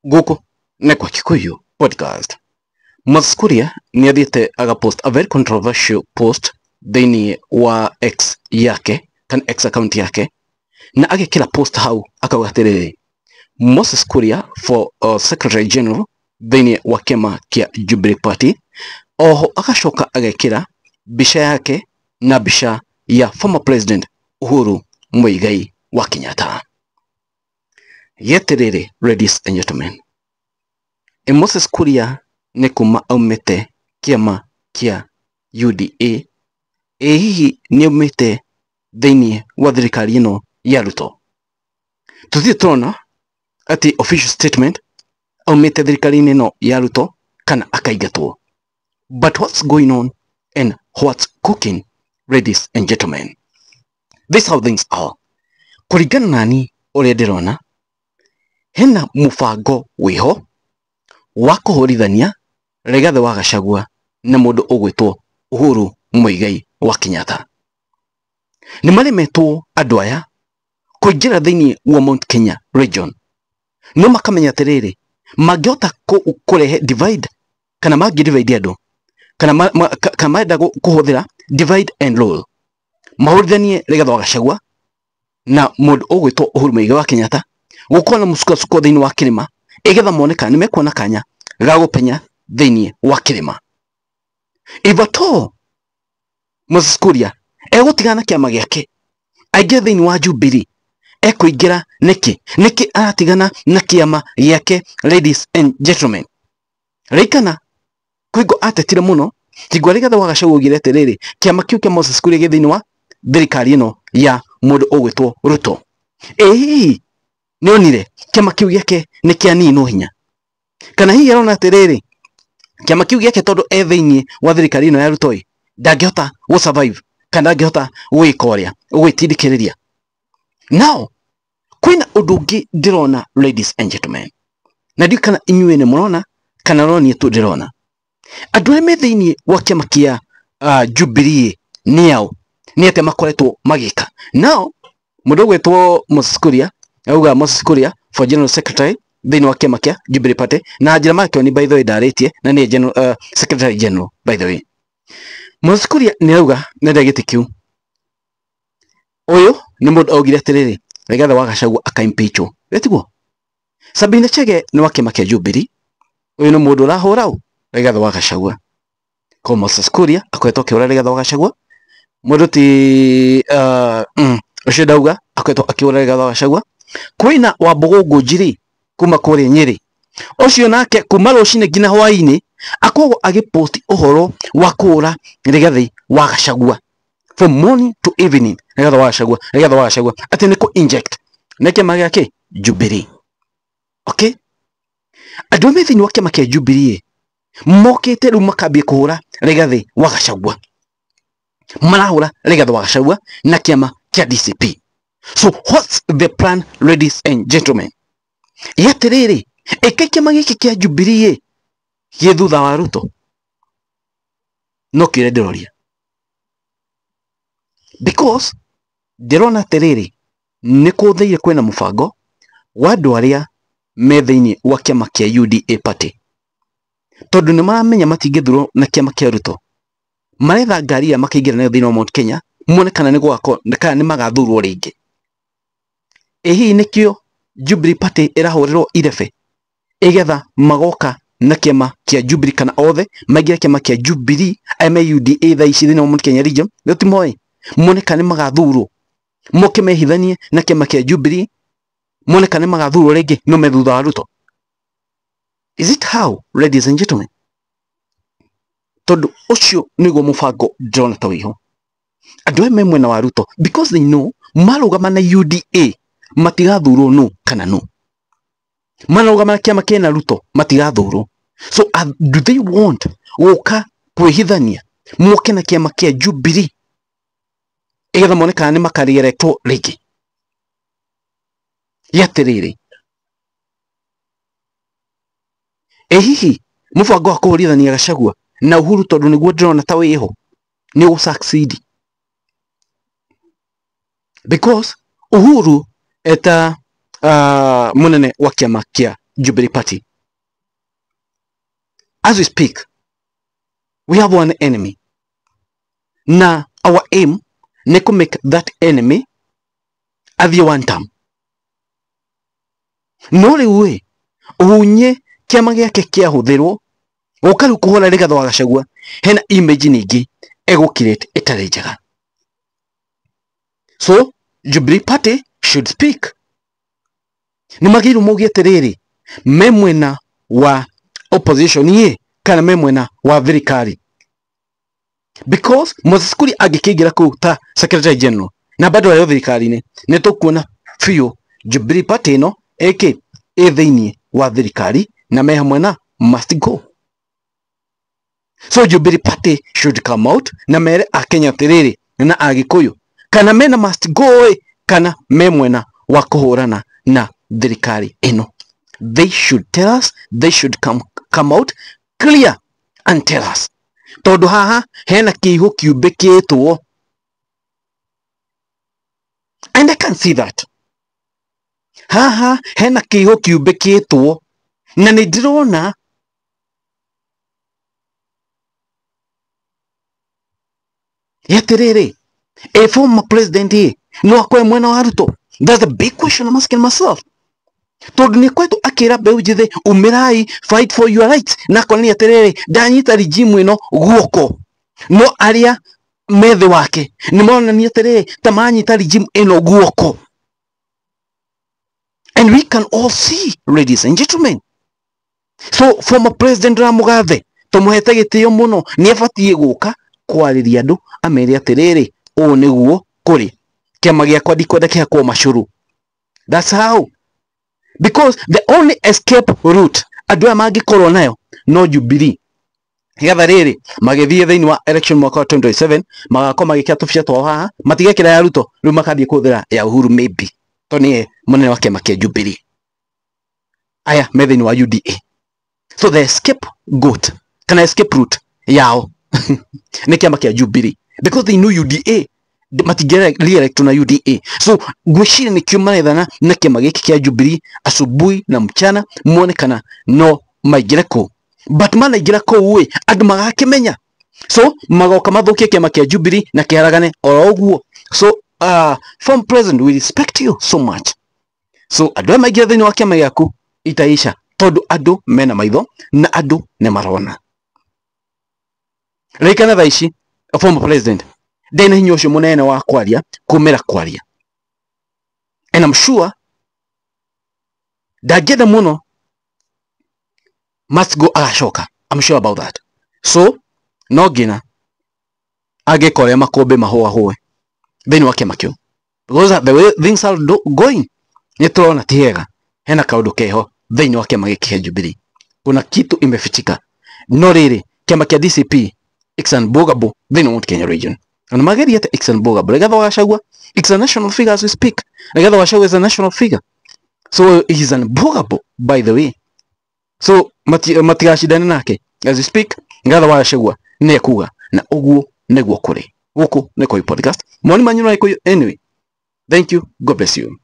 Gũkũ nĩ kwa Kikuyu Podcast. Moses Kuria nĩ athiĩte agapost a very controversial post thĩinĩ wa X yake kana X account yake, na agekĩra post hau akauga atĩrĩrĩ, Moses Kuria for Secretary General thĩinĩ wa kĩama kĩa Jubilee Party. Oho agacoka agekĩra mbica yake na mbica ya former President Uhuru Muigai wa Kenyatta. Gĩatĩrĩrĩ, ladies and gentlemen, ĩ Moses Kuria nĩ kuma aumĩte kĩama kĩa UDA? Ĩ hihi nĩ aumĩte thĩinĩ wa thirikari ĩno ya Ruto? Tũthiĩ tũrona atĩ official statement aumĩte thirikari-inĩ ĩno ya Ruto kana akaingatwo. But what's going on and what's cooking, ladies and gentlemen? This how things are. Kũringana nani ũrĩa ndĩrona, hena mũbango wĩho wa kũhũrithania Rigathĩ wa Gachagua na mũndũ ũgwĩtwo Uhuru Muigai wa Kenyatta. Nĩ maremetwo andũ aya kũingĩra thĩinĩ wa Mount Kenya region, no makamenya atĩrĩrĩ, mangĩhota kũrehe divide kana mangĩ divide andũ kana kana marenda kũhũthĩra divide and rule, mahũrithanie Rigathĩ wa Gachagua na mũndũ ũgwĩtwo Uhuru Muigai wa Kenyatta, gũkorwo na mũcukasuko thĩinĩ wa kĩrĩma, ĩgetha mone kana nĩmekuona kanya ga gũpenya thĩinĩ wa kĩrĩma. If at all Moses Kuria egũtigana na kĩama gĩake aingĩre thĩinĩ wa Jubilee, ekũingĩra nĩkĩ? Nĩkĩ aratigana na kĩama gĩake, ladies and gentlemen? Ririkana kwĩgo atetire mũno tigwa Rigathĩ wa Gachagua augire atĩrĩrĩ, kĩama kĩu kĩa Moses Kuria gĩ thĩinĩ wa thirikari ĩno ya mũndũ ũgwĩtwo Ruto. Ĩ hihi nĩonire kĩama kĩu gĩake nĩ kĩaninwo hinya, kana hihi arona atĩrĩrĩ, kĩama kĩu gĩake tondũ e thĩinĩ wa thirikari ĩno ya Ruto ĩ, ndangĩhota gũ survive kana ndangĩhota gwĩka ũrĩa gwĩtindĩkĩrĩria. Now kwĩna ũndũ ũngĩ ndĩrona, ladies and gentlemen, na ndiũĩ kana inyuĩ nĩ mũrona kana no niĩ tu ndĩrona. Andũ arĩa me thĩinĩ wa kĩama kĩa Jubilee nĩ ao, nĩ atĩa makoretwo magĩka? Now mũndũ ũgwĩtwo Moses Kuria auga Moses Kuria for General Secretary thĩinĩ wa kĩama kĩa Jubilee Party, na njĩra Makĩoni by the way ndarĩtie na nĩ General, Secretary General by the way. Moses Kuria nĩ auga nenda gĩtĩ kĩu. Ũyũ nĩ mũndũ augire atĩrĩrĩ, Rigathĩ wa Gachagua akaimpeachwo. Gĩtiguo? Sabina Chege nĩ wa kĩama kĩa Jubilee. Ũyũ nĩ mũndũ ũrahũra ũ Rigathĩ wa Gachagua. Ko Moses Kuria akoretwo akĩhũra Rigathĩ wa Gachagua. Mũndũ ti ũcio ndauga akoretwo akĩhũra Rigathĩ wa Gachagua. Kwĩna Wambũgũ Ngũnjiri kuma kũrĩa Nyĩrĩ. Ũcio nake kuma rũcinĩ nginya hwaĩ-inĩ akoragwo agĩpost ũhoro wa kũhũra Rigathĩ wa Gachagua from morning to evening. Rigathĩ wa Gachagua, Rigathĩ wa Gachagua, atĩ nĩ kũ inject nĩ kĩama gĩa Jubilee. Okay, andũ arĩa me thĩinĩ wa kĩama kĩa Jubilee mokĩte rĩu makambia kũhũra Rigathĩ wa Gachagua, marahũra Rigathĩ wa Gachagua na kĩama kĩa DCP. So what's the plan, ladies and gentlemen? Ĩ atĩrĩrĩ, ĩka kĩama gĩkĩ kĩa Jubilee gĩ thutha wa Ruto, no kĩrĩa ndĩroria, because ndĩrona atĩrĩrĩ, nĩ kũthĩire kwĩna mũbango wa andũ arĩa me thĩinĩ wa kĩama kĩa UDA party, tondũ nĩ maramenya matingĩthurwo na kĩama kĩa Ruto, maretha ngari ĩrĩa makaingĩra nayo thĩinĩ wa Mount Kenya, mone kana nĩ gũgakorwo kana nĩ magathurwo rĩngĩ. Ĩ hihi nĩkĩo Jubilee Party ĩrahũrĩrwo irebe, ĩgetha magoka na kĩama kĩa Jubilee kana othe maingĩre kĩama kĩa Jubilee arĩa me UDA thaa ici thĩinĩ wa Mount Kenya region, nĩ timoĩ mone kana nĩ magathurwo, moke mehithanie na kĩama kĩa Jubilee, mone kana nĩ magathurwo rĩngĩ no me thutha wa Ruto. Is it how, ladies and gentlemen? Tondũ ũcio nĩguo mũbango ndĩrona ta wĩho. Andũ aya me mwena wa Ruto, because they know marũgama na UDA matigathurwo no kana no marũgama na kĩama kĩna Ruto matigathurwo. So do they want gũka kwĩhithania moke na kĩama kĩa Jubilee ĩgetha mone kana nĩ makarieretwo rĩngĩ? Gĩatĩrĩrĩ, ĩ hihi mũbango wa kũhũrithania Gachagua na Uhuru, tondũ nĩguo ndĩrona ta wĩho, nĩ ũgũ succeed? Because Uhuru eta mũnene wa kĩama kĩa Jubilee Party, as we speak we have one enemy, na our aim nĩ kũ make that enemy athiĩ one term. No rĩu ĩ Uhunye kĩama gĩake kĩahũthĩrwo gũka rĩu kũhũra Rigathĩ wa Gachagua, hena image ningĩ egũ create ĩtarĩ njega. So Jubilee Party should speak. Nĩ magĩrĩirwo mauge atĩrĩrĩ, me mwena wa opposition ĩ kana me mwena wa thirikari, because Moses Kuria angĩkĩingĩra kũu ta secretary general na bado arĩ o thirikari-inĩ, nĩ tũkuona biũ Jubilee Party ĩno ĩkĩ ĩ thĩinĩ wa thirikari na me hamwe na must go. So Jubilee Party should come out na mere akenya atĩrĩrĩ na agĩkũyũ kana mena must go ĩ kana me mwena wa kũhũrana na thirikari ĩno. They should tell us, they should come out clear and tell us, tondũ haha hena kĩihũ kiumbĩkĩtwo, and I can see that haha hena kĩihũ kiumbĩkĩtwo, na nĩ ndĩrona atĩrĩrĩ, a former president ĩ no akorwe mwena wa Ruto. That's a big question I'm asking myself, tondũ nĩ akoretwo akĩra mbeũ njĩthĩ umĩrai, fight for your rights, na akonania atĩrĩrĩ ndanyita regime ĩno guoko, no arĩa me thĩ wake nĩ maronania atĩrĩrĩ ta manyita regime ĩno guoko. And we can all see, ladies and gentlemen. So former president Mũgathe tũmũhete gĩtĩo mũno, nĩ abatiĩ gũka kwarĩria andũ amere atĩrĩrĩ ũũ nĩguo kũrĩ, kĩama gĩakwa ndikwenda kĩhakwo macũrũ. That's how, because the only escape route andũ aya mangĩkorwo nayo no Jubilee, getha rĩrĩ magĩthiĩ thĩinĩ wa election mwaka wa 2027 magakorwo magĩkĩra tũbica twao haha, matigekĩra ya Ruto, rĩu makathiĩ kũhũthĩra ya Uhuru maybe, tondũ nĩye mũnene wa kĩama kĩa Jubilee. Aya me thĩinĩ wa UDA. So the escape goat kana escape route yao nĩ kĩama kĩa Jubilee, because they know UDA matingĩ re-elect na UDA. So ngwĩciria nĩkĩo marethana na kĩama gĩkĩ kĩa Jubilee asubuhi na mchana, muone kana no maingĩre kũu. But manaingĩra kũu ĩ andũ magakĩmenya, so magoka mathũkie kĩama kĩa Jubilee na kĩharagane oro ũguo. So former president, we respect you so much. So andũ aya maingĩra thĩinĩ wa kĩama gĩaku itaisha, tondũ andũ mena maitho na andũ nĩ marona. Ririkana thaa ici former president ndarĩ na hinya ũcio mũnene wa kwaria kumĩra kwaria, and I'm sure ndangĩenda mũno must go agacoka. I'm sure about that. So no nginya angĩka ũrĩa makũmbĩ mahũahũe thĩinĩ wa kĩama kĩu, because the way things are going nĩ tũrona ti hega, hena kaũndũ keho thĩinĩ wa kĩama gĩkĩ kĩa Jubilee, kuna kitu imefichika. No rĩrĩ kĩama kĩa DCP it's unbogable thĩinĩ wa Mount Kenya region, na mageriete it's unbogable. Rigathĩ wa Gachagua it's a national figure as we speak. Rigathĩ wa Gachagua is a national figure, so he is unbogable by the way. So matigacindane nake as we speak. Rigathĩ wa Gachagua nĩ ekuga na ũguo nĩguo kũrĩ. Gũkũ nĩ Kũyũ Podcast, moni manyu na Gĩkũyũ. Anyway, thank you, God bless you.